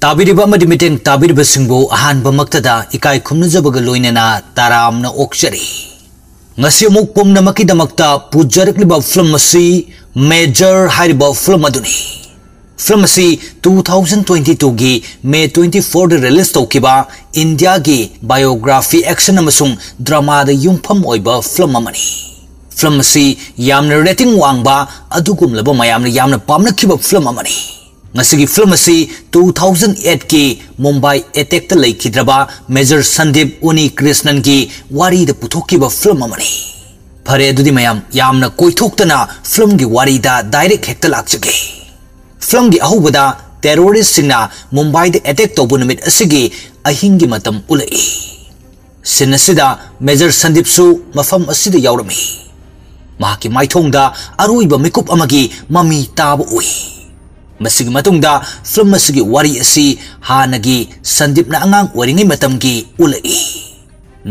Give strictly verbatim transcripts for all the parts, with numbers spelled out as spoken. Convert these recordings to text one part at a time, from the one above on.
ꯇꯥꯕꯤꯔꯤꯕ ꯑꯃꯗꯤ ꯃꯤꯠꯌꯦꯡ ꯇꯥꯕꯤꯔꯤꯕꯁꯤꯡꯕꯨ ꯑꯍꯥꯟꯕꯃꯛꯇꯗ ꯏꯀꯥꯏ ꯈꯨꯝꯅꯖꯕꯒ ꯂꯣꯏꯅꯅ ꯇꯔꯥꯝꯅ ꯑꯣꯛꯆꯔꯤ꯫ ꯉꯁꯤ ꯑꯃꯨꯛ ꯄꯨꯝꯅꯃꯛꯀꯤꯗꯃꯛꯇ ꯄꯨꯖꯔꯛꯂꯤꯕ ꯐꯤꯂꯝ ꯑꯁꯤ ꯃꯦꯖꯔ ꯍꯥꯏꯔꯤꯕ ꯐꯤꯂꯝ ꯑꯗꯨꯅꯤ꯫ ꯐꯤꯂꯝ ꯑꯁꯤ two thousand twenty twoꯒꯤ May twenty fourꯗ ꯔꯤꯂꯤꯖ ꯇꯧꯈꯤꯕ ꯏꯟꯗꯤꯌꯥꯒꯤ ꯕꯥꯏꯑꯣꯒ꯭ꯔꯥꯐꯤ, ꯑꯦꯛꯁꯟ ꯑꯃꯁꯨꯡ ꯗ꯭ꯔꯃꯥꯗ ꯌꯨꯝꯐꯝ ꯑꯣꯏꯕ ꯐꯤꯂꯝ ꯑꯃꯅꯤ꯫ ꯐꯤꯂꯝ ꯑꯁꯤ ꯌꯥꯝꯅ ꯔꯦꯇꯤꯡ ꯋꯥꯡꯕ, ꯑꯗꯨꯒꯨꯝꯂꯕ ꯃꯌꯥꯝꯅ ꯌꯥꯝꯅ ꯄꯥꯝꯅꯈꯤꯕ ꯐꯤꯂꯝ ꯑꯃꯅꯤ꯫ ꯉꯁꯤꯒꯤ ꯐꯤꯂꯝ ꯑꯁꯤ two thousand eightꯀꯤ ꯃꯨꯝꯕꯥꯏ ꯑꯦꯇꯦꯛꯇ ꯂꯩꯈꯤꯗ꯭ꯔꯕ ꯃꯦꯖꯔ ꯁꯟꯗꯤꯞ ꯎꯅꯤꯀ꯭ꯔꯤꯁꯅꯟꯒꯤ ꯋꯥꯔꯤꯗ ꯄꯨꯊꯣꯛꯈꯤꯕ ꯐꯤꯂꯝ ꯑꯃꯅꯤ꯫ ꯐꯔꯦ, ꯑꯗꯨꯗꯤ ꯃꯌꯥꯝ, ꯌꯥꯝꯅ ꯀꯣꯏꯊꯣꯛꯇꯅ ꯐꯤꯂꯝꯒꯤ ꯋꯥꯔꯤꯗ ꯗꯥꯏꯔꯦꯛ ꯍꯦꯛꯇ ꯂꯥꯛꯆꯒꯦ꯫ ꯐꯤꯂꯝꯒꯤ ꯑꯍꯧꯕꯗ ꯇꯦꯔꯣꯔꯤꯁꯁꯤꯡꯅ ꯃꯨꯝꯕꯥꯏꯗ ꯑꯦꯇꯦꯛ ꯇꯧꯕ ꯅꯨꯃꯤꯠ ꯑꯁꯤꯒꯤ ꯑꯍꯤꯡꯒꯤ ꯃꯇꯝ ꯎꯠꯂꯛꯏ꯫ ꯁꯤꯟ ꯑꯁꯤꯗ ꯃꯦꯖꯔ ꯁꯟꯗꯤꯞꯁꯨ ꯃꯐꯝ ꯑꯁꯤꯗ ꯌꯥꯎꯔꯝꯃꯤ꯫ ꯃꯍꯥꯛꯀꯤ ꯃꯥꯏꯊꯣꯡꯗ ꯑꯔꯣꯏꯕ ꯃꯤꯀꯨꯞ ꯑꯃꯒꯤ ꯃꯃꯤ ꯇꯥꯕ ꯎꯏ꯫ ꯃꯁꯤꯒꯤ ꯃꯇꯨꯡꯗ ꯐꯤꯂꯝ ꯑꯁꯤꯒꯤ ꯋꯥꯔꯤ ꯑꯁꯤ ꯍꯥꯟꯅꯒꯤ ꯁꯟꯗꯤꯞꯅ ꯑꯉꯥꯡ ꯑꯣꯏꯔꯤꯉꯩ ꯃꯇꯝꯒꯤ ꯎꯠꯂꯛꯏ꯫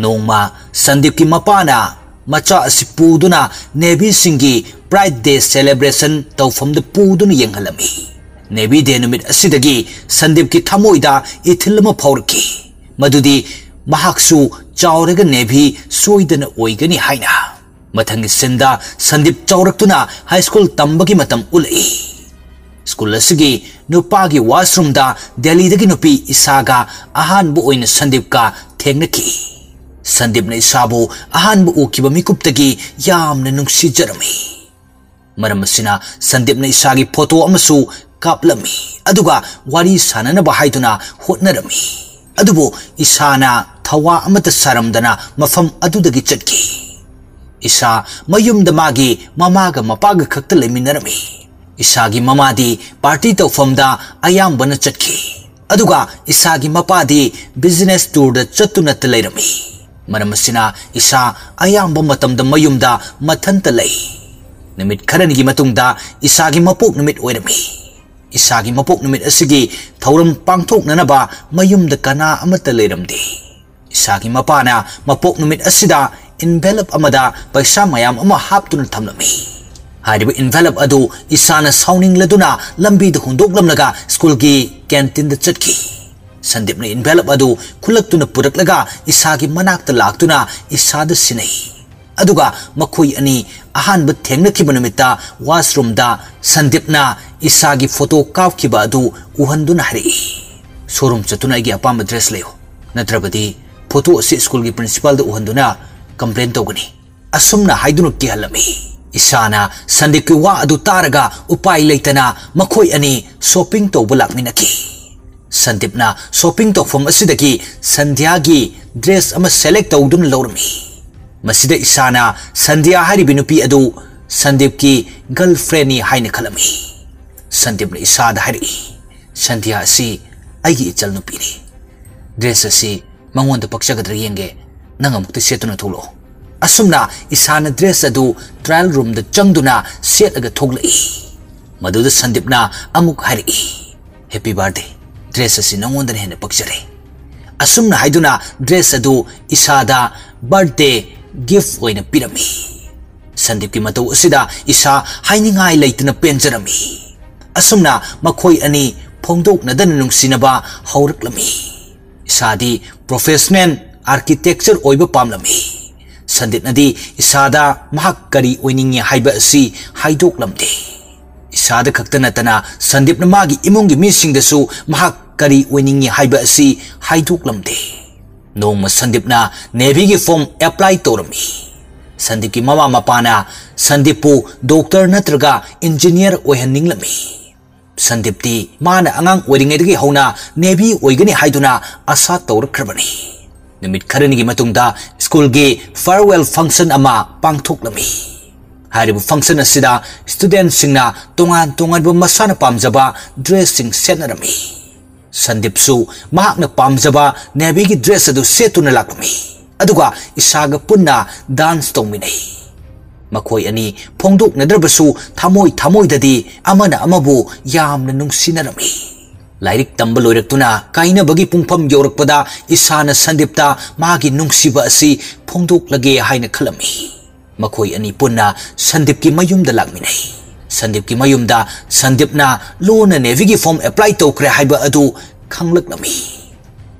ꯅꯣꯡꯃ ꯁꯟꯗꯤꯞꯀꯤ ꯃꯄꯥꯅ ꯃꯆꯥ ꯑꯁꯤ ꯄꯨꯗꯨꯅ ꯅꯦꯚꯤꯁꯤꯡꯒꯤ ꯄ꯭ꯔꯥꯏꯗ ꯗꯦ ꯁꯦꯂꯦꯕ꯭ꯔꯦꯁꯟ ꯇꯧꯐꯝꯗ ꯄꯨꯗꯨꯅ ꯌꯦꯡꯍꯜꯂꯝꯃꯤ꯫ ꯅꯦꯚꯤ ꯗꯦ ꯅꯨꯃꯤꯠ ꯑꯁꯤꯗꯒꯤ ꯁꯟꯗꯤꯞꯀꯤ ꯊꯃꯣꯏꯗ ꯏꯊꯤꯜ ꯑꯃ ꯐꯥꯎꯔꯛꯈꯤ, ꯃꯗꯨꯗꯤ ꯃꯍꯥꯛꯁꯨ ꯆꯥꯎꯔꯒ ꯅꯦꯚꯤ ꯁꯣꯏꯗꯅ ꯑꯣꯏꯒꯅꯤ ꯍꯥꯏꯅ꯫ ꯃꯊꯪꯒꯤ ꯁꯤꯟꯗ ꯁꯟꯗꯤꯞ ꯆꯥꯎꯔꯛꯇꯨꯅ ꯍꯥꯏ ꯁ꯭ꯀꯨꯜ ꯇꯝꯕꯒꯤ ꯃꯇꯝ ꯎꯠꯂꯛꯏ꯫ ꯁ꯭ꯀꯨꯜ ꯑꯁꯤꯒꯤ ꯅꯨꯄꯥꯒꯤ ꯋꯥꯁꯔꯨꯝꯗ ꯗꯦꯜꯂꯤꯗꯒꯤ ꯅꯨꯄꯤ ꯏꯁꯥꯒ ꯑꯍꯥꯟꯕ ꯑꯣꯏꯅ ꯁꯟꯗꯤꯞꯀ ꯊꯦꯡꯅꯈꯤ꯫ ꯁꯟꯗꯤꯞꯅ ꯏꯁꯥꯕꯨ ꯑꯍꯥꯟꯕ ꯎꯈꯤꯕ ꯃꯤꯀꯨꯞꯇꯒꯤ ꯌꯥꯝꯅ ꯅꯨꯡꯁꯤꯖꯔꯝꯃꯤ꯫ ꯃꯔꯝ ꯑꯁꯤꯅ ꯁꯟꯗꯤꯞꯅ ꯏꯁꯥꯒꯤ ꯐꯣꯇꯣ ꯑꯃꯁꯨ ꯀꯥꯞꯂꯝꯃꯤ, ꯑꯗꯨꯒ ꯋꯥꯔꯤ ꯁꯥꯟꯅꯅꯕ ꯍꯥꯏꯗꯨꯅ ꯍꯣꯠꯅꯔꯝꯃꯤ꯫ ꯑꯗꯨꯕꯨ ꯏꯁꯥꯅ ꯊꯋꯥ ꯑꯃꯠꯇ ꯁꯥꯔꯝꯗꯅ ꯃꯐꯝ ꯑꯗꯨꯗꯒꯤ ꯆꯠꯈꯤ꯫ ꯏꯁꯥ ꯃꯌꯨꯝꯗ ꯃꯥꯒꯤ ꯃꯃꯥꯒ ꯃꯄꯥꯒ ꯈꯛꯇ ꯂꯩꯃꯤꯟꯅꯔꯝꯃꯤ꯫ ꯏꯁꯥꯒꯤ ꯃꯃꯥꯗꯤ ꯄꯥꯔꯇꯤ ꯇꯧꯐꯝꯗ ꯑꯌꯥꯝꯕꯅ ꯆꯠꯈꯤ, ꯑꯗꯨꯒ ꯏꯁꯥꯒꯤ ꯃꯄꯥꯗꯤ ꯕꯤꯖꯤꯅꯦꯁ ꯇꯨꯔꯗ ꯆꯠꯇꯨꯅꯇ ꯂꯩꯔꯝꯃꯤ꯫ ꯃꯔꯝ ꯑꯁꯤꯅ ꯏꯁꯥ ꯑꯌꯥꯝꯕ ꯃꯇꯝꯗ ꯃꯌꯨꯝꯗ ꯃꯊꯟꯇ ꯂꯩ꯫ ꯅꯨꯃꯤꯠ ꯈꯔꯅꯤꯒꯤ ꯃꯇꯨꯡꯗ ꯏꯁꯥꯒꯤ ꯃꯄꯣꯛ ꯅꯨꯃꯤꯠ ꯑꯣꯏꯔꯝꯃꯤ꯫ ꯏꯁꯥꯒꯤ ꯃꯄꯣꯛ ꯅꯨꯃꯤꯠ ꯑꯁꯤꯒꯤ ꯊꯧꯔꯝ ꯄꯥꯡꯊꯣꯛꯅꯅꯕ ꯃꯌꯨꯝꯗ ꯀꯅꯥ ꯑꯃꯠꯇ ꯂꯩꯔꯝꯗꯦ꯫ ꯏꯁꯥꯒꯤ ꯃꯄꯥꯅ ꯃꯄꯣꯛ ꯅꯨꯃꯤꯠ ꯑꯁꯤꯗ ꯏꯟꯚꯦꯂꯞ ꯑꯃꯗ ꯄꯩꯁꯥ ꯃꯌꯥꯝ ꯑꯃ ꯍꯥꯞꯇꯨꯅ ꯊꯝꯂꯝꯃꯤ꯫ ꯍꯥꯏꯔꯤꯕ envelope ꯑꯗꯨ ꯏꯁꯥꯅ ꯁꯥꯎꯅꯤꯡꯂꯗꯨꯅ ꯂꯝꯕꯤꯗ ꯍꯨꯟꯗꯣꯛꯂꯝꯂꯒ ꯁ꯭ꯀꯨꯜꯒꯤ ꯀꯦꯟꯇꯤꯟꯗ ꯆꯠꯈꯤ꯫ ꯁꯟꯗꯤꯞꯅ envelope ꯑꯗꯨ ꯈꯨꯜꯂꯛꯇꯨꯅ ꯄꯨꯔꯛꯂꯒ ꯏꯁꯥꯒꯤ ꯃꯅꯥꯛꯇ ꯂꯥꯛꯇꯨꯅ ꯏꯁꯥꯗ ꯁꯤꯟꯅꯩ꯫ ꯑꯗꯨꯒ ꯃꯈꯣꯏ ꯑꯅꯤ ꯑꯍꯥꯟꯕ ꯊꯦꯡꯅꯈꯤꯕ ꯅꯨꯃꯤꯠꯇ washroomꯗ ꯁꯟꯗꯤꯞꯅ ꯏꯁꯥꯒꯤ photo ꯀꯥꯞꯈꯤꯕ ꯑꯗꯨ ꯎꯍꯟꯗꯨꯅ ꯍꯥꯏꯔꯛꯏ, "Showroom ꯆꯠꯇꯨꯅ ꯑꯩꯒꯤ ꯑꯄꯥꯝꯕ dress ꯂꯩꯌꯨ, ꯅꯠꯇ꯭ꯔꯕꯗꯤ photo ꯑꯁꯤ ꯁ꯭ꯀꯨꯜꯒꯤ principalꯗ ꯎꯍꯟꯗꯨꯅ complain ꯇꯧꯒꯅꯤ," ꯑꯁꯨꯝꯅ ꯍꯥꯏꯗꯨꯅ ꯀꯤꯍꯜꯂꯝꯃꯤ꯫ ꯏꯁꯥꯅ ꯁꯟꯗꯤꯞꯀꯤ ꯋꯥ ꯑꯗꯨ ꯇꯥꯔꯒ ꯎꯄꯥꯏ ꯂꯩꯇꯅ ꯃꯈꯣꯏ ꯑꯅꯤ shopping ꯇꯧꯕ ꯂꯥꯛꯃꯤꯟꯅꯈꯤ꯫ ꯁꯟꯗꯤꯞꯅ shopping ꯇꯧꯐꯝ ꯑꯁꯤꯗꯒꯤ ꯁꯟꯙ꯭ꯌꯥꯒꯤ dress ꯑꯃ select ꯇꯧꯗꯨꯅ ꯂꯧꯔꯝꯃꯤ꯫ ꯃꯁꯤꯗ ꯏꯁꯥꯅ ꯁꯟꯙ꯭ꯌꯥ ꯍꯥꯏꯔꯤꯕ ꯅꯨꯄꯤ ꯑꯗꯨ ꯁꯟꯗꯤꯞꯀꯤ girlfriendꯅꯤ ꯍꯥꯏꯅ ꯈꯜꯂꯝꯃꯤ꯫ ꯁꯟꯗꯤꯞꯅ ꯏꯁꯥꯗ ꯍꯥꯏꯔꯛꯏ, "ꯁꯟꯙ꯭ꯌꯥ ꯑꯁꯤ ꯑꯩꯒꯤ ꯏꯆꯜ ꯅꯨꯄꯤꯅꯤ꯫ Dress ꯑꯁꯤ ꯃꯉꯣꯟꯗ ꯄꯛꯆꯒꯗ꯭ꯔꯥ ꯌꯦꯡꯒꯦ, ꯅꯪ ꯑꯃꯨꯛꯇ ꯁꯦꯠꯇꯨꯅ ꯊꯣꯛꯂꯛꯑꯣ꯫" ꯑꯁꯨꯝꯅ ꯏꯁꯥꯅ dress ꯑꯗꯨ trial roomꯗ ꯆꯪꯗꯨꯅ ꯁꯦꯠꯂꯒ ꯊꯣꯛꯂꯛꯏ꯫ ꯃꯗꯨꯗ ꯁꯟꯗꯤꯞꯅ ꯑꯃꯨꯛ ꯍꯥꯏꯔꯛꯏ, "Happy birthday, dress ꯑꯁꯤ ꯅꯉꯣꯟꯗꯅ ꯍꯦꯟꯅ ꯄꯛꯆꯔꯦ꯫" ꯑꯁꯨꯝꯅ ꯍꯥꯏꯗꯨꯅ dress ꯑꯗꯨ ꯏꯁꯥꯗ birthday gift ꯑꯣꯏꯅ ꯄꯤꯔꯝꯃꯤ꯫ ꯁꯟꯗꯤꯞꯀꯤ ꯃꯇꯧ ꯑꯁꯤꯗ ꯏꯁꯥ ꯍꯥꯏꯅꯤꯡꯉꯥꯏ ꯂꯩꯇꯅ ꯄꯦꯟꯖꯔꯝꯃꯤ꯫ ꯑꯁꯨꯝꯅ ꯃꯈꯣꯏ ꯑꯅꯤ ꯐꯣꯡꯗꯣꯛꯅꯗꯅ ꯅꯨꯡꯁꯤꯅꯕ ꯍꯧꯔꯛꯂꯝꯃꯤ꯫ ꯏꯁꯥꯗꯤ professional architecture ꯑꯣꯏꯕ ꯄꯥꯝꯂꯝꯃꯤ꯫ ꯁꯟꯗꯤꯞꯅꯗꯤ ꯏꯁꯥꯗ ꯃꯍꯥꯛ ꯀꯔꯤ ꯑꯣꯏꯅꯤꯡꯏ ꯍꯥꯏꯕ ꯑꯁꯤ ꯍꯥꯏꯗꯣꯛꯂꯝꯗꯦ꯫ ꯏꯁꯥꯗ ꯈꯛꯇ ꯅꯠꯇꯅ ꯁꯟꯗꯤꯞꯅ ꯃꯥꯒꯤ ꯏꯃꯨꯡꯒꯤ ꯃꯤꯁꯤꯡꯗꯁꯨ ꯃꯍꯥꯛ ꯀꯔꯤ ꯑꯣꯏꯅꯤꯡꯏ ꯍꯥꯏꯕ ꯑꯁꯤ ꯍꯥꯏꯗꯣꯛꯂꯝꯗꯦ꯫ ꯅꯣꯡꯃ ꯁꯟꯗꯤꯞꯅ Navyꯒꯤ form apply ꯇꯧꯔꯝꯃꯤ꯫ ꯁꯟꯗꯤꯞꯀꯤ ꯃꯃꯥ ꯃꯄꯥꯅ ꯁꯟꯗꯤꯞꯄꯨ doctor ꯅꯠꯇ꯭ꯔꯒ engineer ꯑꯣꯏꯍꯟꯅꯤꯡꯂꯝꯃꯤ꯫ ꯁꯟꯗꯤꯞꯇꯤ ꯃꯥꯅ ꯑꯉꯥꯡ ꯑꯣꯏꯔꯤꯉꯩꯗꯒꯤ ꯍꯧꯅ Navy ꯑꯣꯏꯒꯅꯤ ꯍꯥꯏꯗꯨꯅ ꯑꯁꯥ ꯇꯧꯔꯛꯈ꯭ꯔꯕꯅꯤ꯫ ꯅꯨꯃꯤꯠ ꯈꯔꯅꯤꯒꯤ ꯃꯇꯨꯡꯗ ꯁ꯭ꯀꯨꯜꯒꯤ farewell function ꯑꯃ ꯄꯥꯡꯊꯣꯛꯂꯝꯃꯤ꯫ ꯍꯥꯏꯔꯤꯕ function ꯑꯁꯤꯗ studentꯁꯤꯡꯅ ꯇꯣꯉꯥꯟ ꯇꯣꯉꯥꯟꯕ ꯃꯁꯥꯅ ꯄꯥꯝꯖꯕ dressꯁꯤꯡ ꯁꯦꯠꯅꯔꯝꯃꯤ꯫ ꯁꯟꯗꯤꯞꯁꯨ ꯃꯍꯥꯛꯅ ꯄꯥꯝꯖꯕ Navyꯒꯤ dress ꯑꯗꯨ ꯁꯦꯠꯇꯨꯅ ꯂꯥꯛꯂꯝꯃꯤ꯫ ꯑꯗꯨꯒ ꯏꯁꯥꯒ ꯄꯨꯟꯅ dance ꯇꯧꯃꯤꯟꯅꯩ꯫ ꯃꯈꯣꯏ ꯑꯅꯤ ꯐꯣꯡꯗꯣꯛꯅꯗ꯭ꯔꯕꯁꯨ ꯊꯃꯣꯏ ꯊꯃꯣꯏꯗꯗꯤ ꯑꯃꯅ ꯑꯃꯕꯨ ꯌꯥꯝꯅ ꯅꯨꯡꯁꯤꯅꯔꯝꯃꯤ꯫ ꯂꯥꯏꯔꯤꯛ ꯇꯝꯕ ꯂꯣꯏꯔꯛꯇꯨꯅ ꯀꯥꯏꯅꯕꯒꯤ ꯄꯨꯡꯐꯝ ꯌꯧꯔꯛꯄꯗ ꯏꯁꯥꯅ ꯁꯟꯗꯤꯞꯇ ꯃꯥꯒꯤ ꯅꯨꯡꯁꯤꯕ ꯑꯁꯤ ꯐꯣꯡꯗꯣꯛꯂꯒꯦ ꯍꯥꯏꯅ ꯈꯜꯂꯝꯃꯤ꯫ ꯃꯈꯣꯏ ꯑꯅꯤ ꯄꯨꯟꯅ ꯁꯟꯗꯤꯞꯀꯤ ꯃꯌꯨꯝꯗ ꯂꯥꯛꯃꯤꯟꯅꯩ꯫ ꯁꯟꯗꯤꯞꯀꯤ ꯃꯌꯨꯝꯗ ꯁꯟꯗꯤꯞꯅ ꯂꯣꯟꯅ ꯅꯦꯚꯤꯒꯤ ꯐꯣꯝ ꯑꯦꯄ꯭ꯂꯥꯏ ꯇꯧꯈ꯭ꯔꯦ ꯍꯥꯏꯕ ꯑꯗꯨ ꯈꯪꯂꯛꯂꯝꯃꯤ꯫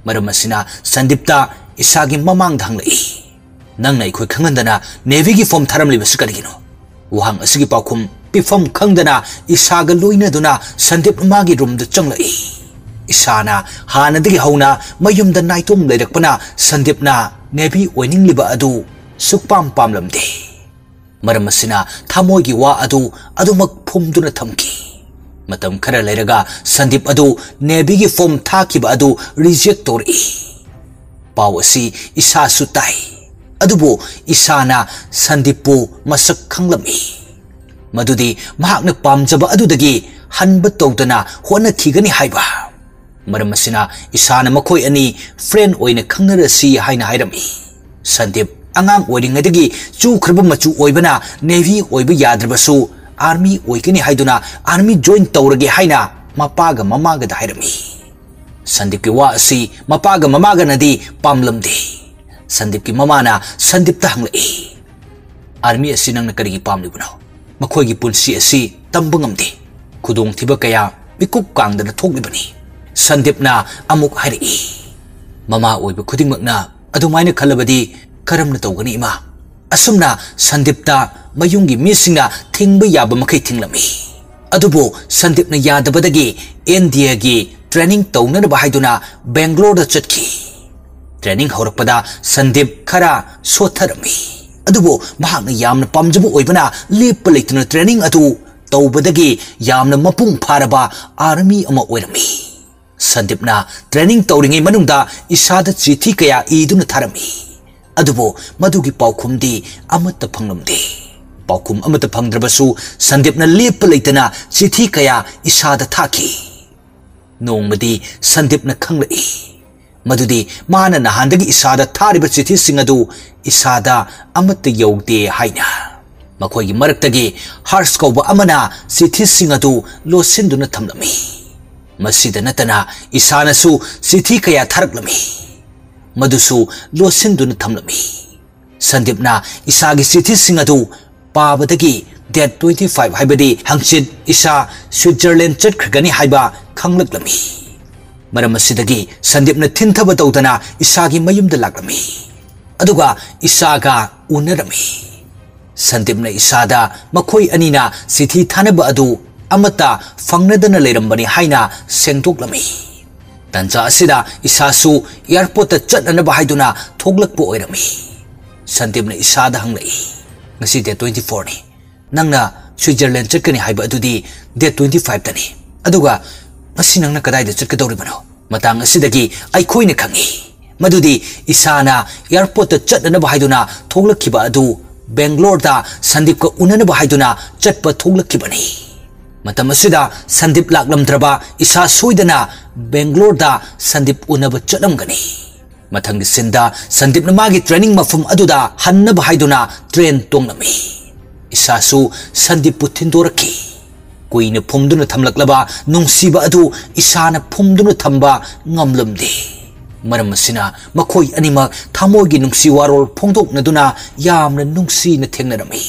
ꯃꯔꯝ ꯑꯁꯤꯅ ꯁꯟꯗꯤꯞꯇ ꯏꯁꯥꯒꯤ ꯃꯃꯥꯡꯗ ꯍꯪꯂꯛꯏ, "ꯅꯪꯅ ꯑꯩꯈꯣꯏ ꯈꯪꯍꯟꯗꯅ ꯅꯦꯚꯤꯒꯤ ꯐꯣꯝ ꯊꯥꯔꯝꯂꯤꯕꯁꯤ ꯀꯔꯤꯒꯤꯅꯣ?" ꯋꯥꯍꯪ ꯑꯁꯤꯒꯤ ꯄꯥꯎꯈꯨꯝ ꯄꯤꯐꯝ ꯈꯪꯗꯅ ꯏꯁꯥꯒ ꯂꯣꯏꯅꯗꯨꯅ ꯁꯟꯗꯤꯞ ꯃꯥꯒꯤ ꯔꯨꯝꯗ ꯆꯪꯂꯛꯏ꯫ ꯏꯁꯥꯅ ꯍꯥꯟꯅꯗꯒꯤ ꯍꯧꯅ ꯃꯌꯨꯝꯗ ꯅꯥꯏꯇꯣꯝ ꯂꯩꯔꯛꯄꯅ ꯁꯟꯗꯤꯞꯅ ꯅꯦꯚꯤ ꯑꯣꯏꯅꯤꯡꯂꯤꯕ ꯑꯗꯨ ꯁꯨꯛꯄꯥꯝ ꯄꯥꯝꯂꯝꯗꯦ꯫ ꯃꯔꯝ ꯑꯁꯤꯅ ꯊꯃꯣꯏꯒꯤ ꯋꯥ ꯑꯗꯨ ꯑꯗꯨꯃꯛ ꯐꯨꯝꯗꯨꯅ ꯊꯝꯈꯤ꯫ ꯃꯇꯝ ꯈꯔ ꯂꯩꯔꯒ ꯁꯟꯗꯤꯞ ꯑꯗꯨ ꯅꯦꯚꯤꯒꯤ ꯐꯣꯝ ꯊꯥꯈꯤꯕ ꯑꯗꯨ ꯔꯤꯖꯦꯛ ꯇꯧꯔꯛꯏ꯫ ꯄꯥꯎ ꯑꯁꯤ ꯏꯁꯥꯁꯨ ꯇꯥꯏ꯫ ꯑꯗꯨꯕꯨ ꯏꯁꯥꯅ ꯁꯟꯗꯤꯞꯄꯨ ꯃꯁꯛ ꯈꯪꯂꯝꯃꯤ꯫ ꯃꯗꯨꯗꯤ ꯃꯍꯥꯛꯅ ꯄꯥꯝꯖꯕ ꯑꯗꯨꯗꯒꯤ ꯍꯟꯕ ꯇꯧꯗꯅ ꯍꯣꯠꯅꯈꯤꯒꯅꯤ ꯍꯥꯏꯕ꯫ ꯃꯔꯝ ꯑꯁꯤꯅ ꯏꯁꯥꯅ ꯃꯈꯣꯏ ꯑꯅꯤ ꯐ꯭ꯔꯦꯟ ꯑꯣꯏꯅ ꯈꯪꯅꯔꯁꯤ ꯍꯥꯏꯅ ꯍꯥꯏꯔꯝꯃꯤ꯫ ꯁꯟꯗꯤꯞ ꯑꯉꯥꯡ ꯑꯣꯏꯔꯤꯉꯩꯗꯒꯤ ꯆꯨꯈ꯭ꯔꯕ ꯃꯆꯨ ꯑꯣꯏꯕꯅ ꯅꯦꯚꯤ ꯑꯣꯏꯕ ꯌꯥꯗ꯭ꯔꯕꯁꯨ ꯑꯥꯔꯃꯤ ꯑꯣꯏꯒꯅꯤ ꯍꯥꯏꯗꯨꯅ ꯑꯥꯔꯃꯤ ꯖꯣꯏꯟ ꯇꯧꯔꯒꯦ ꯍꯥꯏꯅ ꯃꯄꯥꯒ ꯃꯃꯥꯒꯗ ꯍꯥꯏꯔꯝꯃꯤ꯫ ꯁꯟꯗꯤꯞꯀꯤ ꯋꯥ ꯑꯁꯤ ꯃꯄꯥꯒ ꯃꯃꯥꯒꯅꯗꯤ ꯄꯥꯝꯂꯝꯗꯦ꯫ ꯁꯟꯗꯤꯞꯀꯤ ꯃꯃꯥꯅ ꯁꯟꯗꯤꯞꯇ ꯍꯪꯂꯛꯏ, "ꯑꯥꯔꯃꯤ ꯑꯁꯤ ꯅꯪꯅ ꯀꯔꯤꯒꯤ ꯄꯥꯝꯂꯤꯕꯅꯣ? ꯃꯈꯣꯏꯒꯤ ꯄꯨꯟꯁꯤ ꯑꯁꯤ ꯇꯝꯕ ꯉꯝꯗꯦ꯫ ꯈꯨꯗꯣꯡꯊꯤꯕ ꯀꯌꯥ ꯃꯤꯀꯨꯞ ꯀꯥꯡꯗꯅ ꯊꯣꯛꯂꯤꯕꯅꯤ꯫" ꯁꯟꯗꯤꯞꯅ ꯑꯃꯨꯛ ꯍꯥꯏꯔꯛꯏ, "ꯃꯃꯥ ꯑꯣꯏꯕ ꯈꯨꯗꯤꯡꯃꯛꯅ ꯑꯗꯨꯃꯥꯏꯅ ꯈꯜꯂꯕꯗꯤ ꯀꯔꯝꯅ ꯇꯧꯒꯅꯤ, ꯏꯃꯥ?" ꯑꯁꯨꯝꯅ ꯁꯟꯗꯤꯞꯇ ꯃꯌꯨꯝꯒꯤ ꯃꯤꯁꯤꯡꯅ ꯊꯤꯡꯕ ꯌꯥꯕ ꯃꯈꯩ ꯊꯤꯡꯂꯝꯃꯤ꯫ ꯑꯗꯨꯕꯨ ꯁꯟꯗꯤꯞꯅ ꯌꯥꯗꯕꯗꯒꯤ ꯑꯦꯟ ꯗꯤ ꯑꯦꯒꯤ ꯇ꯭ꯔꯦꯅꯤꯡ ꯇꯧꯅꯅꯕ ꯍꯥꯏꯗꯨꯅ ꯕꯦꯡꯒ꯭ꯂꯣꯔꯗ ꯆꯠꯈꯤ꯫ ꯇ꯭ꯔꯦꯅꯤꯡ ꯍꯧꯔꯛꯄꯗ ꯁꯟꯗꯤꯞ ꯈꯔ ꯁꯣꯠꯊꯔꯝꯃꯤ꯫ ꯑꯗꯨꯕꯨ ꯃꯍꯥꯛꯅ ꯌꯥꯝꯅ ꯄꯥꯝꯖꯕ ꯑꯣꯏꯕꯅ ꯂꯦꯞꯄ ꯂꯩꯇꯅ ꯇ꯭ꯔꯦꯅꯤꯡ ꯑꯗꯨ ꯇꯧꯕꯗꯒꯤ ꯌꯥꯝꯅ ꯃꯄꯨꯡ ꯐꯥꯔꯕ ꯑꯥꯔꯃꯤ ꯑꯃ ꯑꯣꯏꯔꯝꯃꯤ꯫ ꯁꯟꯗꯤꯞꯅ ꯇ꯭ꯔꯦꯅꯤꯡ ꯇꯧꯔꯤꯉꯩ ꯃꯅꯨꯡꯗ ꯏꯁꯥꯗ ꯆꯤꯊꯤ ꯀꯌꯥ ꯏꯗꯨꯅ ꯊꯥꯔꯝꯃꯤ꯫ ꯑꯗꯨꯕꯨ ꯃꯗꯨꯒꯤ ꯄꯥꯎꯈꯨꯝꯗꯤ ꯑꯃꯠꯇ ꯐꯪꯂꯝꯗꯦ꯫ ꯄꯥꯎꯈꯨꯝ ꯑꯃꯠꯇ ꯐꯪꯗ꯭ꯔꯕꯁꯨ ꯁꯟꯗꯤꯞꯅ ꯂꯦꯞꯄ ꯂꯩꯇꯅ ꯆꯤꯊꯤ ꯀꯌꯥ ꯏꯁꯥꯗ ꯊꯥꯈꯤ꯫ ꯅꯣꯡꯃꯗꯤ ꯁꯟꯗꯤꯞꯅ ꯈꯪꯂꯛꯏ ꯃꯗꯨꯗꯤ ꯃꯥꯅ ꯅꯍꯥꯟꯗꯒꯤ ꯏꯁꯥꯗ ꯊꯥꯔꯤꯕ ꯆꯤꯊꯤꯁꯤꯡ ꯑꯗꯨ ꯏꯁꯥꯗ ꯑꯃꯠꯇ ꯌꯧꯗꯦ ꯍꯥꯏꯅ꯫ ꯃꯈꯣꯏꯒꯤ ꯃꯔꯛꯇꯒꯤ ꯍꯥꯔꯁ ꯀꯧꯕ ꯑꯃꯅ ꯆꯤꯊꯤꯁꯤꯡ ꯑꯗꯨ ꯂꯣꯠꯁꯤꯟꯗꯨꯅ ꯊꯝꯂꯝꯃꯤ꯫ ꯃꯁꯤꯗ ꯅꯠꯇꯅ ꯏꯁꯥꯅꯁꯨ ꯆꯤꯊꯤ ꯀꯌꯥ ꯊꯥꯔꯛꯂꯝꯃꯤ, ꯃꯗꯨꯁꯨ ꯂꯣꯠꯁꯤꯟꯗꯨꯅ ꯊꯝꯂꯝꯃꯤ꯫ ꯁꯟꯗꯤꯞꯅ ꯏꯁꯥꯒꯤ ꯆꯤꯊꯤꯁꯤꯡ ꯑꯗꯨ ꯄꯥꯕꯗꯒꯤ ꯗꯦꯠ ꯇ꯭ꯋꯦꯟꯇꯤ ꯐꯥꯏꯚ, ꯍꯥꯏꯕꯗꯤ ꯍꯪꯆꯤꯠ, ꯏꯁꯥ ꯁ꯭ꯋꯤꯠꯖꯔꯂꯦꯟ ꯆꯠꯈ꯭ꯔꯒꯅꯤ ꯍꯥꯏꯕ ꯈꯪꯂꯛꯂꯝꯃꯤ꯫ ꯃꯔꯝ ꯑꯁꯤꯗꯒꯤ ꯁꯟꯗꯤꯞꯅ ꯊꯤꯟꯊꯕ ꯇꯧꯗꯅ ꯏꯁꯥꯒꯤ ꯃꯌꯨꯝꯗ ꯂꯥꯛꯂꯝꯃꯤ꯫ ꯑꯗꯨꯒ ꯏꯁꯥꯒ ꯎꯅꯔꯝꯃꯤ꯫ ꯁꯟꯗꯤꯞꯅ ꯏꯁꯥꯗ ꯃꯈꯣꯏ ꯑꯅꯤꯅ ꯆꯤꯊꯤ ꯊꯥꯅꯕ ꯑꯗꯨ ꯑꯃꯠꯇ ꯐꯪꯅꯗꯅ ꯂꯩꯔꯝꯕꯅꯤ ꯍꯥꯏꯅ ꯁꯦꯡꯗꯣꯛꯂꯝꯃꯤ꯫ ꯇꯟꯖꯥ ꯑꯁꯤꯗ ꯏꯁꯥꯁꯨ ꯑꯦꯌꯥꯔꯄꯣꯔꯠꯇ ꯆꯠꯅꯅꯕ ꯍꯥꯏꯗꯨꯅ ꯊꯣꯛꯂꯛꯄ ꯑꯣꯏꯔꯝꯃꯤ꯫ ꯁꯟꯗꯤꯞꯅ ꯏꯁꯥꯗ ꯍꯪꯂꯛꯏ, "ꯉꯁꯤ ꯗꯦꯠ ꯇ꯭ꯋꯦꯟꯇꯤ ꯐꯣꯔꯅꯤ꯫ ꯅꯪꯅ ꯁ꯭ꯋꯤꯠꯖꯔꯂꯦꯟ ꯆꯠꯀꯅꯤ ꯍꯥꯏꯕ ꯑꯗꯨꯗꯤ ꯗꯦꯠ ꯇ꯭ꯋꯦꯟꯇꯤ ꯐꯥꯏꯚꯇꯅꯤ꯫ ꯑꯗꯨꯒ ꯉꯁꯤ ꯅꯪꯅ ꯀꯗꯥꯏꯗ ꯆꯠꯀꯗꯧꯔꯤꯕꯅꯣ?" ꯃꯇꯥꯡ ꯑꯁꯤꯗꯒꯤ ꯑꯩꯈꯣꯏꯅ ꯈꯪꯏ ꯃꯗꯨꯗꯤ ꯏꯁꯥꯅ ꯑꯦꯌꯥꯔꯄꯣꯔꯠꯇ ꯆꯠꯅꯅꯕ ꯍꯥꯏꯗꯨꯅ ꯊꯣꯛꯂꯛꯈꯤꯕ ꯑꯗꯨ ꯕꯦꯡꯒ꯭ꯂꯣꯔꯗ ꯁꯟꯗꯤꯞꯀ ꯎꯅꯅꯕ ꯍꯥꯏꯗꯨꯅ ꯆꯠꯄ ꯊꯣꯛꯂꯛꯈꯤꯕꯅꯤ꯫ ꯃꯇꯝ ꯑꯁꯤꯗ ꯁꯟꯗꯤꯞ ꯂꯥꯛꯂꯝꯗ꯭ꯔꯕ ꯏꯁꯥ ꯁꯣꯏꯗꯅ ꯕꯦꯡꯒ꯭ꯂꯣꯔꯗ ꯁꯟꯗꯤꯞ ꯎꯅꯕ ꯆꯠꯂꯝꯒꯅꯤ꯫ ꯃꯊꯪꯒꯤ ꯁꯤꯟꯗ ꯁꯟꯗꯤꯞꯅ ꯃꯥꯒꯤ ꯇ꯭ꯔꯦꯅꯤꯡ ꯃꯐꯝ ꯑꯗꯨꯗ ꯍꯟꯅꯕ ꯍꯥꯏꯗꯨꯅ ꯇ꯭ꯔꯦꯟ ꯇꯣꯡꯂꯝꯃꯤ꯫ ꯏꯁꯥꯁꯨ ꯁꯟꯗꯤꯞꯄꯨ ꯊꯤꯟꯗꯣꯔꯛꯈꯤ꯫ ꯀꯨꯏꯅ ꯐꯨꯝꯗꯨꯅ ꯊꯝꯂꯛꯂꯕ ꯅꯨꯡꯁꯤꯕ ꯑꯗꯨ ꯏꯁꯥꯅ ꯐꯨꯝꯗꯨꯅ ꯊꯝꯕ ꯉꯝꯂꯝꯗꯦ꯫ ꯃꯔꯝ ꯑꯁꯤꯅ ꯃꯈꯣꯏ ꯑꯅꯤꯃꯛ ꯊꯃꯣꯏꯒꯤ ꯅꯨꯡꯁꯤ ꯋꯥꯔꯣꯜ ꯐꯣꯡꯗꯣꯛꯅꯗꯨꯅ ꯌꯥꯝꯅ ꯅꯨꯡꯁꯤꯅ ꯊꯦꯡꯅꯔꯝꯃꯤ꯫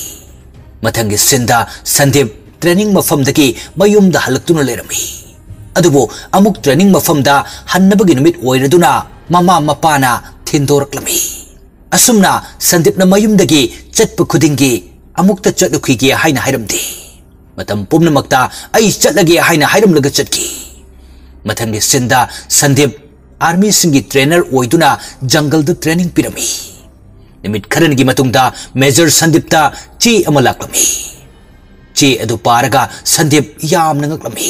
ꯃꯊꯪꯒꯤ ꯁꯤꯟꯗ ꯁꯟꯗꯤꯞ ꯇ꯭ꯔꯦꯅꯤꯡ ꯃꯐꯝꯗꯒꯤ ꯃꯌꯨꯝꯗ ꯍꯜꯂꯛꯇꯨꯅ ꯂꯩꯔꯝꯃꯤ꯫ ꯑꯗꯨꯕꯨ ꯑꯃꯨꯛ ꯇ꯭ꯔꯦꯅꯤꯡ ꯃꯐꯝꯗ ꯍꯟꯅꯕꯒꯤ ꯅꯨꯃꯤꯠ ꯑꯣꯏꯔꯗꯨꯅ ꯃꯃꯥ ꯃꯄꯥꯅ ꯊꯤꯟꯗꯣꯔꯛꯂꯝꯃꯤ꯫ ꯑꯁꯨꯝꯅ ꯁꯟꯗꯤꯞꯅ ꯃꯌꯨꯝꯗꯒꯤ ꯆꯠꯄ ꯈꯨꯗꯤꯡꯒꯤ "ꯑꯃꯨꯛꯇ ꯆꯠꯂꯨꯈꯤꯒꯦ" ꯍꯥꯏꯅ ꯍꯥꯏꯔꯝꯗꯦ꯫ ꯃꯇꯝ ꯄꯨꯝꯅꯃꯛꯇ "ꯑꯩ ꯆꯠꯂꯒꯦ" ꯍꯥꯏꯅ ꯍꯥꯏꯔꯝꯂꯒ ꯆꯠꯈꯤ꯫ ꯃꯊꯪꯒꯤ ꯁꯤꯟꯗ ꯁꯟꯗꯤꯞ ꯑꯥꯔꯃꯤꯁꯤꯡꯒꯤ ꯇ꯭ꯔꯦꯅꯔ ꯑꯣꯏꯗꯨꯅ ꯖꯪꯒꯜꯗ ꯇ꯭ꯔꯦꯅꯤꯡ ꯄꯤꯔꯝꯃꯤ꯫ ꯅꯨꯃꯤꯠ ꯈꯔꯅꯤꯒꯤ ꯃꯇꯨꯡꯗ ꯃꯦꯖꯔ ꯁꯟꯗꯤꯞꯇ ꯆꯦ ꯑꯃ ꯂꯥꯛꯂꯝꯃꯤ꯫ ꯆꯦ ꯑꯗꯨ ꯄꯥꯔꯒ ꯁꯟꯗꯤꯞ ꯌꯥꯝꯅ ꯉꯛꯂꯝꯃꯤ꯫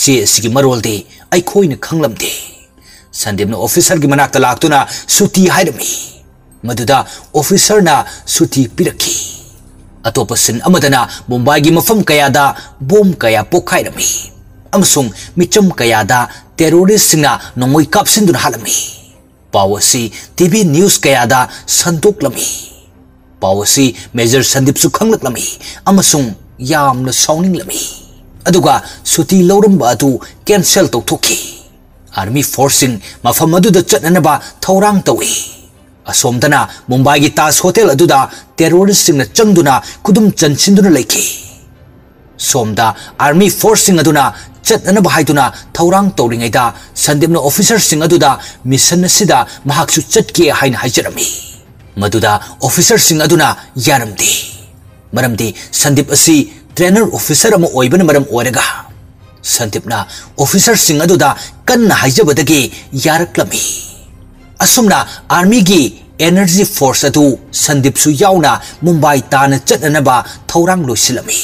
ꯆꯦ ꯑꯁꯤꯒꯤ ꯃꯔꯣꯜꯗꯤ ꯑꯩꯈꯣꯏꯅ ꯈꯪꯂꯝꯗꯦ꯫ ꯁꯟꯗꯤꯞꯅ ꯑꯣꯐꯤꯁꯔꯒꯤ ꯃꯅꯥꯛꯇ ꯂꯥꯛꯇꯨꯅ ꯁꯨꯇꯤ ꯍꯥꯏꯔꯝꯃꯤ꯫ ꯃꯗꯨꯗ ꯑꯣꯐꯤꯁꯔꯅ ꯁꯨꯇꯤ ꯄꯤꯔꯛꯈꯤ꯫ ꯑꯇꯣꯞꯄ ꯁꯤꯟ ꯑꯃꯗꯅ ꯃꯨꯝꯕꯥꯏꯒꯤ ꯃꯐꯝ ꯀꯌꯥꯗ ꯕꯣꯝ ꯀꯌꯥ ꯄꯣꯈꯥꯏꯔꯝꯃꯤ ꯑꯃꯁꯨꯡ ꯃꯤꯆꯝ ꯀꯌꯥꯗ ꯇꯦꯔꯣꯔꯤꯁꯁꯤꯡꯅ ꯅꯣꯡꯃꯩ ꯀꯥꯞꯁꯤꯟꯗꯨꯅ ꯍꯥꯠꯂꯝꯃꯤ꯫ ꯄꯥꯎ ꯑꯁꯤ ꯇꯤ ꯚꯤ ꯅ꯭ꯌꯨꯁ ꯀꯌꯥꯗ ꯁꯟꯗꯣꯛꯂꯝꯃꯤ꯫ ꯄꯥꯎ ꯑꯁꯤ ꯃꯦꯖꯔ ꯁꯟꯗꯤꯞꯁꯨ ꯈꯪꯂꯛꯂꯝꯃꯤ ꯑꯃꯁꯨꯡ ꯌꯥꯝꯅ ꯁꯥꯎꯅꯤꯡꯂꯝꯃꯤ꯫ ꯑꯗꯨꯒ ꯁꯨꯇꯤ ꯂꯧꯔꯝꯕ ꯑꯗꯨ ꯀꯦꯟꯁꯦꯜ ꯇꯧꯊꯣꯛꯈꯤ꯫ ꯑꯥꯔꯃꯤ ꯐꯣꯔꯁꯁꯤꯡ ꯃꯐꯝ ꯑꯗꯨꯗ ꯆꯠꯅꯅꯕ ꯊꯧꯔꯥꯡ ꯇꯧꯏ꯫ ꯑꯁꯣꯝꯗꯅ ꯃꯨꯝꯕꯥꯏꯒꯤ ꯇꯥꯖ ꯍꯣꯇꯦꯜ ꯑꯗꯨꯗ ꯇꯦꯔꯣꯔꯤꯁꯁꯤꯡꯅ ꯆꯪꯗꯨꯅ ꯈꯨꯗꯨꯝ ꯆꯟꯁꯤꯟꯗꯨꯅ ꯂꯩꯈꯤ꯫ ꯁꯣꯝꯗ ꯑꯥꯔꯃꯤ ꯐꯣꯔꯁꯁꯤꯡ ꯑꯗꯨꯅ ꯆꯠꯅꯅꯕ ꯍꯥꯏꯗꯨꯅ ꯊꯧꯔꯥꯡ ꯇꯧꯔꯤꯉꯩꯗ ꯁꯟꯗꯤꯞꯅ ꯑꯣꯐꯤꯁꯔꯁꯤꯡ ꯑꯗꯨꯗ ꯃꯤꯁꯟ ꯑꯁꯤꯗ ꯃꯍꯥꯛꯁꯨ ꯆꯠꯀꯦ ꯍꯥꯏꯅ ꯍꯥꯏꯖꯔꯝꯃꯤ꯫ ꯃꯗꯨꯗ ꯑꯣꯐꯤꯁꯔꯁꯤꯡ ꯑꯗꯨꯅ ꯌꯥꯔꯝꯗꯦ꯫ ꯃꯔꯝꯗꯤ ꯁꯟꯗꯤꯞ ꯑꯁꯤ ꯇ꯭ꯔꯦꯅꯔ ꯑꯣꯐꯤꯁꯔ ꯑꯃ ꯑꯣꯏꯕꯅ ꯃꯔꯝ ꯑꯣꯏꯔꯒ ꯁꯟꯗꯤꯞꯅ ꯑꯣꯐꯤꯁꯔꯁꯤꯡ ꯑꯗꯨꯗ ꯀꯟꯅ ꯍꯥꯏꯖꯕꯗꯒꯤ ꯌꯥꯔꯛꯂꯝꯃꯤ꯫ ꯑꯁꯨꯝꯅ ꯑꯥꯔꯃꯤꯒꯤ ꯑꯦꯅꯔꯖꯤ ꯐꯣꯔꯁ ꯑꯗꯨ ꯁꯟꯗꯤꯞꯁꯨ ꯌꯥꯎꯅ ꯃꯨꯝꯕꯥꯏ ꯇꯥꯟꯅ ꯆꯠꯅꯅꯕ ꯊꯧꯔꯥꯡ ꯂꯣꯏꯁꯤꯜꯂꯝꯃꯤ꯫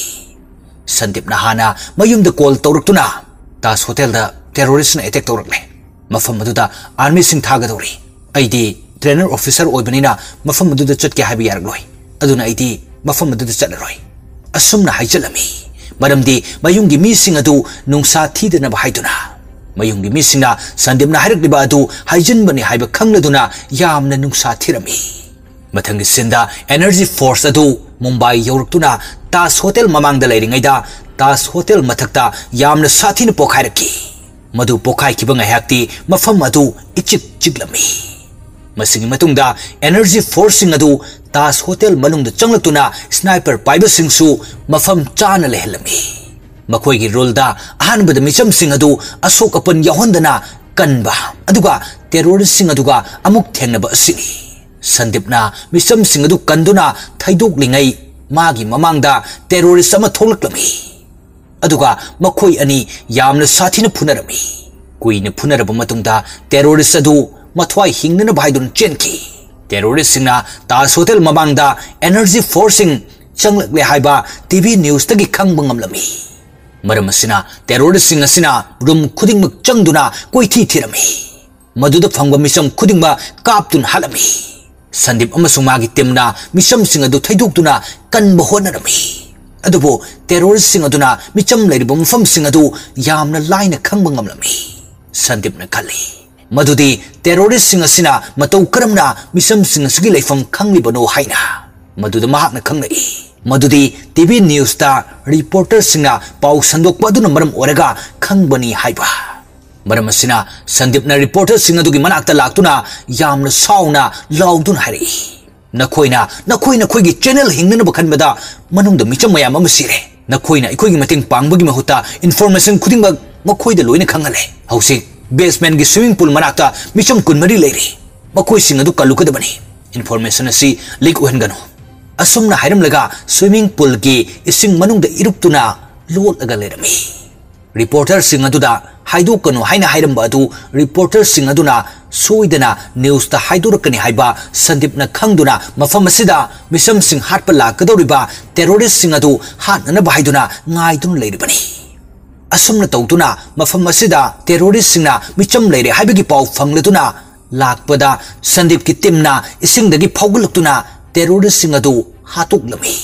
ꯁꯟꯗꯤꯞꯅ ꯍꯥꯟꯅ ꯃꯌꯨꯝꯗ ꯀꯣꯜ ꯇꯧꯔꯛꯇꯨꯅ ꯇꯥꯖ ꯍꯣꯇꯦꯜꯗ ꯇꯦꯔꯣꯔꯤꯁꯅ ꯑꯦꯇꯦꯛ ꯇꯧꯔꯛꯂꯦ꯫ ꯃꯐꯝ ꯑꯗꯨꯗ ꯑꯥꯔꯃꯤꯁꯤꯡ ꯊꯥꯒꯗꯧꯔꯤ꯫ ꯑꯩꯗꯤ ꯇ꯭ꯔꯦꯅꯔ ꯑꯣꯐꯤꯁꯔ ꯑꯣꯏꯕꯅꯤꯅ ꯃꯐꯝ ꯑꯗꯨꯗ ꯆꯠꯀꯦ ꯍꯥꯏꯕ ꯌꯥꯔꯛꯂꯣꯏ꯫ ꯑꯗꯨꯅ ꯑꯩꯗꯤ ꯃꯐꯝ ꯑꯗꯨꯗ ꯆꯠꯂꯔꯣꯏ꯫ ꯑꯁꯨꯝꯅ ꯍꯥꯏꯖꯜꯂꯝꯃꯤ꯫ ꯃꯔꯝꯗꯤ ꯃꯌꯨꯝꯒꯤ ꯃꯤꯁꯤꯡ ꯑꯗꯨ ꯅꯨꯡꯁꯥ ꯊꯤꯗꯅꯕ ꯍꯥꯏꯗꯨꯅ꯫ ꯃꯌꯨꯝꯒꯤ ꯃꯤꯁꯤꯡꯅ ꯁꯟꯗꯤꯞꯅ ꯍꯥꯏꯔꯛꯂꯤꯕ ꯑꯗꯨ ꯍꯥꯏꯖꯤꯟꯕꯅꯤ ꯍꯥꯏꯕ ꯈꯪꯂꯗꯨꯅ ꯌꯥꯝꯅ ꯅꯨꯡꯁꯥ ꯊꯤꯔꯝꯃꯤ꯫ ꯃꯊꯪꯒꯤ ꯁꯤꯟꯗ ꯑꯦꯅꯔꯖꯤ ꯐꯣꯔꯁ ꯑꯗꯨ ꯃꯨꯝꯕꯥꯏ ꯌꯧꯔꯛꯇꯨꯅ ꯇꯥꯖ ꯍꯣꯇꯦꯜ ꯃꯃꯥꯡꯗ ꯂꯩꯔꯤꯉꯩꯗ ꯇꯥꯖ ꯍꯣꯇꯦꯜ ꯃꯊꯛꯇ ꯌꯥꯝꯅ ꯁꯥꯊꯤꯅ ꯄꯣꯈꯥꯏꯔꯛꯈꯤ꯫ ꯃꯗꯨ ꯄꯣꯈꯥꯏꯈꯤꯕ ꯉꯥꯏꯍꯥꯛꯇꯤ ꯃꯐꯝ ꯑꯗꯨ ꯏꯆꯤꯛ ꯆꯤꯛꯂꯝꯃꯤ꯫ ꯃꯁꯤꯒꯤ ꯃꯇꯨꯡꯗ ꯑꯦꯅꯔꯖꯤ ꯐꯣꯔꯁꯁꯤꯡ ꯑꯗꯨ ꯇꯥꯖ ꯍꯣꯇꯦꯜ ꯃꯅꯨꯡꯗ ꯆꯪꯂꯛꯇꯨꯅ ꯁ꯭ꯅꯥꯏꯄꯔ ꯄꯥꯏꯕꯁꯤꯡꯁꯨ ꯃꯐꯝ ꯆꯥꯅ ꯂꯩꯍꯜꯂꯝꯃꯤ꯫ ꯃꯈꯣꯏꯒꯤ ꯔꯨꯜꯗ ꯑꯍꯥꯟꯕꯗ ꯃꯤꯆꯝꯁꯤꯡ ꯑꯗꯨ ꯑꯁꯣꯛ ꯑꯄꯟ ꯌꯥꯎꯍꯟꯗꯅ ꯀꯟꯕ, ꯑꯗꯨꯒ ꯇꯦꯔꯣꯔꯤꯁꯁꯤꯡ ꯑꯗꯨꯒ ꯑꯃꯨꯛ ꯊꯦꯡꯅꯕ ꯑꯁꯤꯅꯤ꯫ ꯁꯟꯗꯤꯞꯅ ꯃꯤꯆꯝꯁꯤꯡ ꯑꯗꯨ ꯀꯟꯗꯨꯅ ꯊꯩꯗꯣꯛꯂꯤꯉꯩ ꯃꯥꯒꯤ ꯃꯃꯥꯡꯗ ꯇꯦꯔꯣꯔꯤꯁ ꯑꯃ ꯊꯣꯛꯂꯛꯂꯝꯃꯤ꯫ ꯑꯗꯨꯒ ꯃꯈꯣꯏ ꯑꯅꯤ ꯌꯥꯝꯅ ꯁꯥꯊꯤꯅ ꯐꯨꯅꯔꯝꯃꯤ꯫ ꯀꯨꯏꯅ ꯐꯨꯅꯔꯕ ꯃꯇꯨꯡꯗ ꯇꯦꯔꯣꯔꯤꯁ ꯑꯗꯨ ꯃꯊ꯭ꯋꯥꯏ ꯍꯤꯡꯅꯅꯕ ꯍꯥꯏꯗꯨꯅ ꯆꯦꯟꯈꯤ꯫ ꯇꯦꯔꯣꯔꯤꯁꯁꯤꯡꯅ ꯇꯥꯖ ꯍꯣꯇꯦꯜ ꯃꯃꯥꯡꯗ ꯑꯦꯅꯔꯖꯤ ꯐꯣꯔꯁꯁꯤꯡ ꯆꯪꯂꯛꯂꯦ ꯍꯥꯏꯕ ꯇꯤ ꯚꯤ ꯅ꯭ꯌꯨꯁꯇꯒꯤ ꯈꯪꯕ ꯉꯝꯂꯝꯃꯤ꯫ ꯃꯔꯝ ꯑꯁꯤꯅ ꯇꯦꯔꯣꯔꯤꯁꯁꯤꯡ ꯑꯁꯤꯅ ꯔꯨꯝ ꯈꯨꯗꯤꯡꯃꯛ ꯆꯪꯗꯨꯅ ꯀꯣꯏꯊꯤ ꯊꯤꯔꯝꯃꯤ꯫ ꯃꯗꯨꯗ ꯐꯪꯕ ꯃꯤꯆꯝ ꯈꯨꯗꯤꯡꯃꯛ ꯀꯥꯞꯇꯨꯅ ꯍꯥꯠꯂꯝꯃꯤ꯫ ꯁꯟꯗꯤꯞ ꯑꯃꯁꯨꯡ ꯃꯥꯒꯤ ꯇꯤꯝꯅ ꯃꯤꯆꯝꯁꯤꯡ ꯑꯗꯨ ꯊꯩꯗꯣꯛꯇꯨꯅ ꯀꯟꯕ ꯍꯣꯠꯅꯔꯝꯃꯤ꯫ ꯑꯗꯨꯕꯨ ꯇꯦꯔꯣꯔꯤꯁꯁꯤꯡ ꯑꯗꯨꯅ ꯃꯤꯆꯝ ꯂꯩꯔꯤꯕ ꯃꯐꯝꯁꯤꯡ ꯑꯗꯨ ꯌꯥꯝꯅ ꯂꯥꯏꯅ ꯈꯪꯕ ꯉꯝꯂꯝꯃꯤ꯫ ꯁꯟꯗꯤꯞꯅ ꯈꯜꯂꯤ ꯃꯗꯨꯗꯤ ꯇꯦꯔꯣꯔꯤꯁꯁꯤꯡ ꯑꯁꯤꯅ ꯃꯇꯧ ꯀꯔꯝꯅ ꯃꯤꯆꯝꯁꯤꯡ ꯑꯁꯤꯒꯤ ꯂꯩꯐꯝ ꯈꯪꯂꯤꯕꯅꯣ ꯍꯥꯏꯅ꯫ ꯃꯗꯨꯗ ꯃꯍꯥꯛꯅ ꯈꯪꯂꯛꯏ ꯃꯗꯨꯗꯤ ꯇꯤ ꯚꯤ ꯅ꯭ꯌꯨꯁꯇ ꯔꯤꯄꯣꯔꯇꯔꯁꯤꯡꯅ ꯄꯥꯎ ꯁꯟꯗꯣꯛꯄ ꯑꯗꯨꯅ ꯃꯔꯝ ꯑꯣꯏꯔꯒ ꯈꯪꯕꯅꯤ ꯍꯥꯏꯕ꯫ ꯃꯔꯝ ꯑꯁꯤꯅ ꯁꯟꯗꯤꯞꯅ ꯔꯤꯄꯣꯔꯇꯔꯁꯤꯡ ꯑꯗꯨꯒꯤ ꯃꯅꯥꯛꯇ ꯂꯥꯛꯇꯨꯅ ꯌꯥꯝꯅ ꯁꯥꯎꯅ ꯂꯥꯎꯗꯨꯅ ꯍꯥꯏꯔꯛꯏ, "ꯅꯈꯣꯏꯅ ꯅꯈꯣꯏ ꯅꯈꯣꯏꯒꯤ ꯆꯦꯅꯦꯜ ꯍꯤꯡꯅꯅꯕ ꯈꯟꯕꯗ ꯃꯅꯨꯡꯗ ꯃꯤꯆꯝ ꯃꯌꯥꯝ ꯑꯃ ꯁꯤꯔꯦ꯫ ꯅꯈꯣꯏꯅ ꯑꯩꯈꯣꯏꯒꯤ ꯃꯇꯦꯡ ꯄꯥꯡꯕꯒꯤ ꯃꯍꯨꯠꯇ ꯏꯟꯐꯣꯔꯃꯦꯁꯟ ꯈꯨꯗꯤꯡꯃꯛ ꯃꯈꯣꯏꯗ ꯂꯣꯏꯅ ꯈꯪꯍꯜꯂꯦ꯫ ꯍꯧꯖꯤꯛ ꯕꯦꯁꯃꯦꯟꯒꯤ ꯁ꯭ꯋꯤꯃꯤꯡ ꯄꯨꯜ ꯃꯅꯥꯛꯇ ꯃꯤꯆꯝ ꯀꯨꯟꯃꯔꯤ ꯂꯩꯔꯤ꯫ ꯃꯈꯣꯏꯁꯤꯡ ꯑꯗꯨ ꯀꯜꯂꯨꯒꯗꯕꯅꯤ꯫ ꯏꯟꯐꯣꯔꯃꯦꯁꯟ ꯑꯁꯤ ꯂꯤꯛ ꯑꯣꯏꯍꯟꯒꯅꯨ"꯫ ꯑꯁꯨꯝꯅ ꯍꯥꯏꯔꯝꯂꯒ ꯁ꯭ꯋꯤꯃꯤꯡ ꯄꯨꯜꯒꯤ ꯏꯁꯤꯡ ꯃꯅꯨꯡꯗ ꯏꯔꯨꯞꯇꯨꯅ ꯂꯣꯠꯂꯒ ꯂꯩꯔꯝꯃꯤ꯫ ꯔꯤꯄꯣꯔꯇꯔꯁꯤꯡ ꯑꯗꯨꯗ ꯍꯥꯏꯗꯣꯛꯀꯅꯨ ꯍꯥꯏꯅ ꯍꯥꯏꯔꯝꯕ ꯑꯗꯨ ꯔꯤꯄꯣꯔꯇꯔꯁꯤꯡ ꯑꯗꯨꯅ ꯁꯣꯏꯗꯅ ꯅ꯭ꯌꯨꯁꯇ ꯍꯥꯏꯗꯣꯔꯛꯀꯅꯤ ꯍꯥꯏꯕ ꯁꯟꯗꯤꯞꯅ ꯈꯪꯗꯨꯅ ꯃꯐꯝ ꯑꯁꯤꯗ ꯃꯤꯆꯝꯁꯤꯡ ꯍꯥꯠꯄ ꯂꯥꯛꯀꯗꯧꯔꯤꯕ ꯇꯦꯔꯣꯔꯤꯁꯁꯤꯡ ꯑꯗꯨ ꯍꯥꯠꯅꯅꯕ ꯍꯥꯏꯗꯨꯅ ꯉꯥꯏꯗꯨꯅ ꯂꯩꯔꯤꯕꯅꯤ꯫ ꯑꯁꯨꯝꯅ ꯇꯧꯗꯨꯅ ꯃꯐꯝ ꯑꯁꯤꯗ ꯇꯦꯔꯣꯔꯤꯁꯁꯤꯡꯅ ꯃꯤꯆꯝ ꯂꯩꯔꯦ ꯍꯥꯏꯕꯒꯤ ꯄꯥꯎ ꯐꯪꯂꯗꯨꯅ ꯂꯥꯛꯄꯗ ꯁꯟꯗꯤꯞꯀꯤ ꯇꯤꯝꯅ ꯏꯁꯤꯡꯗꯒꯤ ꯐꯥꯎꯒꯠꯂꯛꯇꯨꯅ ꯇꯦꯔꯣꯔꯤꯁꯁꯤꯡ ꯑꯗꯨ ꯍꯥꯠꯇꯣꯛꯂꯝꯃꯤ꯫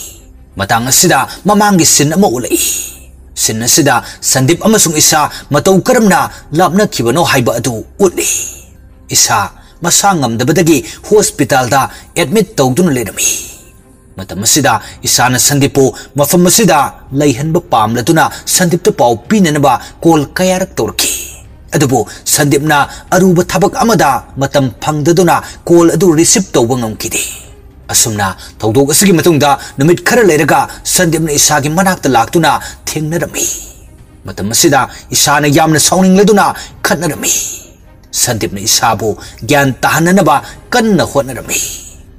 ꯃꯇꯥꯡ ꯑꯁꯤꯗ ꯃꯃꯥꯡꯒꯤ ꯁꯤꯟ ꯑꯃ ꯎꯠꯂꯛꯏ꯫ ꯁꯤꯟ ꯑꯁꯤꯗ ꯁꯟꯗꯤꯞ ꯑꯃꯁꯨꯡ ꯏꯁꯥ ꯃꯇꯧ ꯀꯔꯝꯅ ꯂꯥꯞꯅꯈꯤꯕꯅꯣ ꯍꯥꯏꯕ ꯑꯗꯨ ꯎꯠꯂꯤ꯫ ꯏꯁꯥ ꯃꯁꯥ ꯉꯝꯗꯕꯗꯒꯤ ꯍꯣꯁꯄꯤꯇꯥꯜꯗ ꯑꯦꯗꯃꯤꯠ ꯇꯧꯗꯨꯅ ꯂꯩꯔꯝꯃꯤ꯫ ꯃꯇꯝ ꯑꯁꯤꯗ ꯏꯁꯥꯅ ꯁꯟꯗꯤꯞꯄꯨ ꯃꯐꯝ ꯑꯁꯤꯗ ꯂꯩꯍꯟꯕ ꯄꯥꯝꯂꯗꯨꯅ ꯁꯟꯗꯤꯞꯇ ꯄꯥꯎ ꯄꯤꯅꯅꯕ ꯀꯣꯜ ꯀꯌꯥꯔꯛ ꯇꯧꯔꯛꯈꯤ꯫ ꯑꯗꯨꯕꯨ ꯁꯟꯗꯤꯞꯅ ꯑꯔꯨꯕ ꯊꯕꯛ ꯑꯃꯗ ꯃꯇꯝ ꯐꯪꯗꯗꯨꯅ ꯀꯣꯜ ꯑꯗꯨ ꯔꯤꯁꯤꯞ ꯇꯧꯕ ꯉꯝꯈꯤꯗꯦ꯫ ꯑꯁꯨꯝꯅ ꯊꯧꯗꯣꯛ ꯑꯁꯤꯒꯤ ꯃꯇꯨꯡꯗ ꯅꯨꯃꯤꯠ ꯈꯔ ꯂꯩꯔꯒ ꯁꯟꯗꯤꯞꯅ ꯏꯁꯥꯒꯤ ꯃꯅꯥꯛꯇ ꯂꯥꯛꯇꯨꯅ ꯊꯦꯡꯅꯔꯝꯃꯤ꯫ ꯃꯇꯝ ꯑꯁꯤꯗ ꯏꯁꯥꯅ ꯌꯥꯝꯅ ꯁꯥꯎꯅꯤꯡꯂꯗꯨꯅ ꯈꯠꯅꯔꯝꯃꯤ꯫ ꯁꯟꯗꯤꯞꯅ ꯏꯁꯥꯕꯨ ꯒ꯭ꯌꯥꯟ ꯇꯥꯍꯟꯅꯅꯕ ꯀꯟꯅ ꯍꯣꯠꯅꯔꯝꯃꯤ꯫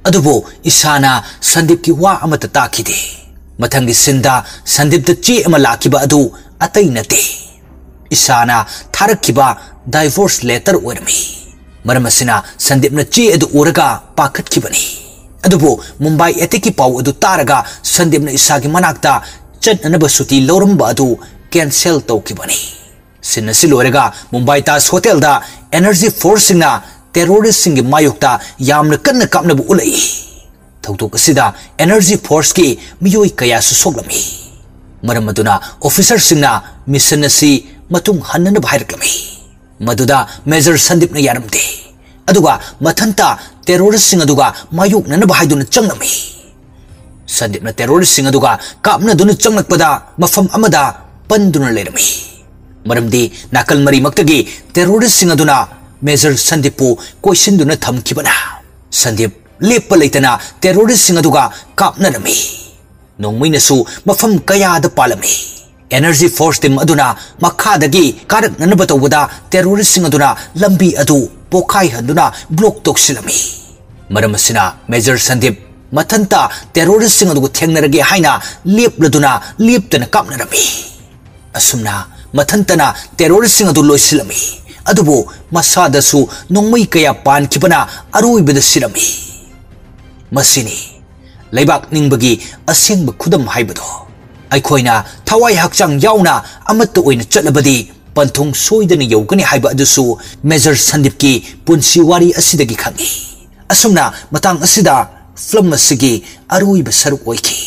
ꯑꯗꯨꯕꯨ ꯏꯁꯥꯅ ꯁꯟꯗꯤꯞꯀꯤ ꯋꯥ ꯑꯃꯠꯇ ꯇꯥꯈꯤꯗꯦ꯫ ꯃꯊꯪꯒꯤ ꯁꯤꯟꯗ ꯁꯟꯗꯤꯞꯇ ꯆꯦ ꯑꯃ ꯂꯥꯛꯈꯤꯕ ꯑꯗꯨ ꯑꯇꯩ ꯅꯠꯇꯦ, ꯏꯁꯥꯅ ꯊꯥꯔꯛꯈꯤꯕ ꯗꯥꯏꯚꯣꯔꯁ ꯂꯦꯇꯔ ꯑꯣꯏꯔꯝꯃꯤ꯫ ꯃꯔꯝ ꯑꯁꯤꯅ ꯁꯟꯗꯤꯞꯅ ꯆꯦ ꯑꯗꯨ ꯎꯔꯒ ꯄꯥꯈꯠꯈꯤꯕꯅꯤ꯫ ꯑꯗꯨꯕꯨ ꯃꯨꯝꯕꯥꯏ ꯑꯦꯇꯦꯛꯀꯤ ꯄꯥꯎ ꯑꯗꯨ ꯇꯥꯔꯒ ꯁꯟꯗꯤꯞꯅ ꯏꯁꯥꯒꯤ ꯃꯅꯥꯛꯇ ꯆꯠꯅꯅꯕ ꯁꯨꯇꯤ ꯂꯧꯔꯝꯕ ꯑꯗꯨ ꯀꯦꯟꯁꯦꯜ ꯇꯧꯈꯤꯕꯅꯤ꯫ ꯁꯤꯟ ꯑꯁꯤ ꯂꯣꯏꯔꯒ ꯃꯨꯝꯕꯥꯏ ꯇꯥꯖ ꯍꯣꯇꯦꯜꯗ ꯑꯦꯅꯔꯖꯤ ꯐꯣꯔꯁꯁꯤꯡꯅ ꯇꯦꯔꯣꯔꯤꯁꯁꯤꯡꯒꯤ ꯃꯥꯌꯣꯛꯇ ꯌꯥꯝꯅ ꯀꯟꯅ ꯀꯥꯞꯅꯕ ꯎꯠꯂꯛꯏ꯫ ꯊꯧꯗꯣꯛ ꯑꯁꯤꯗ ꯑꯦꯅꯔꯖꯤ ꯐꯣꯔꯁꯀꯤ ꯃꯤꯑꯣꯏ ꯀꯌꯥꯁꯨ ꯁꯣꯛꯂꯝꯃꯤ꯫ ꯃꯔꯝ ꯑꯗꯨꯅ ꯑꯣꯐꯤꯁꯔꯁꯤꯡꯅ ꯃꯤꯁꯟ ꯑꯁꯤ ꯃꯇꯨꯡ ꯍꯟꯅꯅꯕ ꯍꯥꯏꯔꯛꯂꯝꯃꯤ꯫ ꯃꯗꯨꯗ ꯃꯦꯖꯔ ꯁꯟꯗꯤꯞꯅ ꯌꯥꯔꯝꯗꯦ꯫ ꯑꯗꯨꯒ ꯃꯊꯟꯇ ꯇꯦꯔꯣꯔꯤꯁꯁꯤꯡ ꯑꯗꯨꯒ ꯃꯥꯌꯣꯛꯅꯅꯕ ꯍꯥꯏꯗꯨꯅ ꯆꯪꯂꯝꯃꯤ꯫ ꯁꯟꯗꯤꯞꯅ ꯇꯦꯔꯣꯔꯤꯁꯁꯤꯡ ꯑꯗꯨꯒ ꯀꯥꯞꯅꯗꯨꯅ ꯆꯪꯂꯛꯄꯗ ꯃꯐꯝ ꯑꯃꯗ ꯄꯟꯗꯨꯅ ꯂꯩꯔꯝꯃꯤ꯫ ꯃꯔꯝꯗꯤ ꯅꯥꯀꯜ ꯃꯔꯤꯃꯛꯇꯒꯤ terroristꯁꯤꯡ ꯑꯗꯨꯅ Major ꯁꯟꯗꯤꯞꯄꯨ ꯀꯣꯏꯁꯤꯟꯗꯨꯅ ꯊꯝꯈꯤꯕꯅ ꯁꯟꯗꯤꯞ ꯂꯦꯞꯄ ꯂꯩꯇꯅ terroristꯁꯤꯡ ꯑꯗꯨꯒ ꯀꯥꯞꯅꯔꯝꯃꯤ꯫ ꯅꯣꯡꯃꯩꯅꯁꯨ ꯃꯐꯝ ꯀꯌꯥꯗ ꯄꯥꯜꯂꯝꯃꯤ꯫ Energy Force team ꯑꯗꯨꯅ ꯃꯈꯥꯗꯒꯤ ꯀꯥꯔꯛꯅꯅꯕ ꯇꯧꯕꯗ terroristꯁꯤꯡ ꯑꯗꯨꯅ ꯂꯝꯕꯤ ꯑꯗꯨ ꯄꯣꯈꯥꯏꯍꯟꯗꯨꯅ block ꯇꯧꯁꯤꯜꯂꯝꯃꯤ꯫ ꯃꯔꯝ ꯑꯁꯤꯅ Major ꯁꯟꯗꯤꯞ ꯃꯊꯟꯇ terroristꯁꯤꯡ ꯑꯗꯨꯒ ꯊꯦꯡꯅꯔꯒꯦ ꯍꯥꯏꯅ ꯂꯦꯞꯂꯗꯨꯅ ꯂꯦꯞꯇꯅ ꯀꯥꯞꯅꯔꯝꯃꯤ꯫ ꯑꯁꯨꯝꯅ ꯃꯊꯟꯇꯅ terroristꯁꯤꯡ ꯑꯗꯨ ꯂꯣꯏꯁꯤꯜꯂꯝꯃꯤ꯫ ꯑꯗꯨꯕꯨ ꯃꯁꯥꯗꯁꯨ ꯅꯣꯡꯃꯩ ꯀꯌꯥ ꯄꯥꯟꯈꯤꯕꯅ ꯑꯔꯣꯏꯕꯗ ꯁꯤꯔꯝꯃꯤ꯫ ꯃꯁꯤꯅꯤ ꯂꯩꯕꯥꯛ ꯅꯤꯡꯕꯒꯤ ꯑꯁꯦꯡꯕ ꯈꯨꯗꯝ ꯍꯥꯏꯕꯗꯣ꯫ ꯑꯩꯈꯣꯏꯅ ꯊꯋꯥꯏ ꯍꯛꯆꯥꯡ ꯌꯥꯎꯅ ꯑꯃꯠꯇ ꯑꯣꯏꯅ ꯆꯠꯂꯕꯗꯤ ꯄꯟꯊꯨꯡ ꯁꯣꯏꯗꯅ ꯌꯧꯒꯅꯤ ꯍꯥꯏꯕ ꯑꯗꯨꯁꯨ Major ꯁꯟꯗꯤꯞꯀꯤ ꯄꯨꯟꯁꯤ ꯋꯥꯔꯤ ꯑꯁꯤꯗꯒꯤ ꯈꯪꯏ꯫ ꯑꯁꯨꯝꯅ ꯃꯇꯥꯡ ꯑꯁꯤꯗ film ꯑꯁꯤꯒꯤ ꯑꯔꯣꯏꯕ ꯁꯔꯨꯛ ꯑꯣꯏꯈꯤ꯫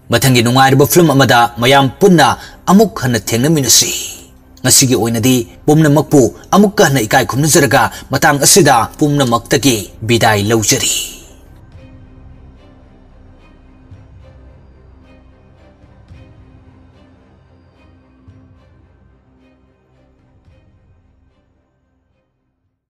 ꯃꯊꯪꯒꯤ ꯅꯨꯡꯉꯥꯏꯔꯕ film ꯑꯃꯗ ꯃꯌꯥꯝ ꯄꯨꯟꯅ ꯑꯃꯨꯛ ꯍꯟꯅ ꯊꯦꯡꯅꯃꯤꯟꯅꯁꯤ꯫ ꯉꯁꯤꯒꯤ ꯑꯣꯏꯅꯗꯤ ꯄꯨꯝꯅꯃꯛꯄꯨ ꯑꯃꯨꯛꯀ ꯍꯟꯅ ꯏꯀꯥꯏ ꯈꯨꯝꯅꯖꯔꯒ ꯃꯇꯥꯡ ꯑꯁꯤꯗ ꯄꯨꯝꯅꯃꯛꯇꯒꯤ ꯕꯤꯗꯥꯏ ꯂꯧꯖꯔꯤ꯫